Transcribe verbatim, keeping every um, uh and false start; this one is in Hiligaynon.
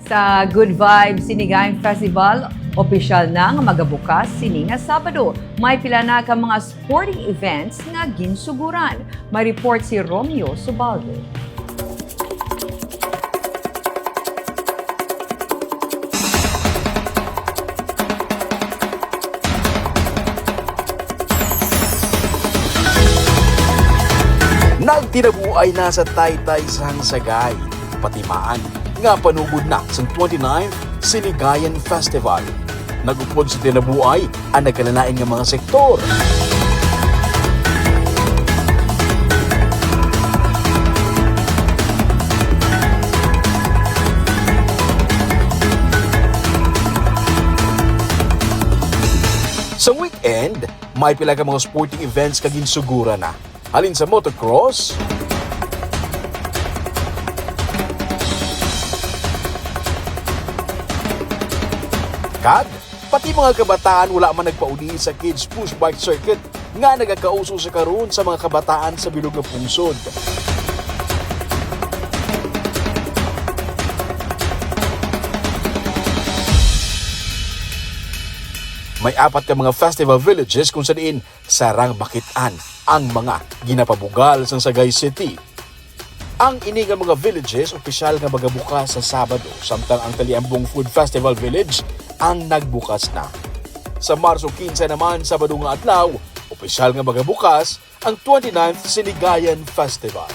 Sa Good Vibes Sinigayan Festival, opisyal na nga magabukas sini nga Sabado. May pila na ka mga sporting events nga ginsuguran. May report si Romeo Subaldo. Nagtinabuay na sa taytay sang Sagay, patimaan nga panugod na sang twenty-ninth Sinigayan Festival. Nag-upod sa tinabuay ang nagkalain-lain nga mga sektor. Sa weekend, may pila ka mga sporting events ka ginsuguran na. Halin sa motocross, kag pati mga kabataan wala man nagpauli sa Kids Push Bike Circuit nga nagakauso sa karon sa mga kabataan sa bilog nga pungsod. May apat ka mga festival villages kung sa diin sarang makit-an ang mga ginapabugal sang Sagay City. Ang ini nga mga villages opisyal nga magabukas sa Sabado, samtang ang Taliambong Food Festival Village ang nagbukas na. Sa Marso quince naman, Sabado nga adlaw, opisyal nga magabukas ang twenty-ninth Sinigayan Festival.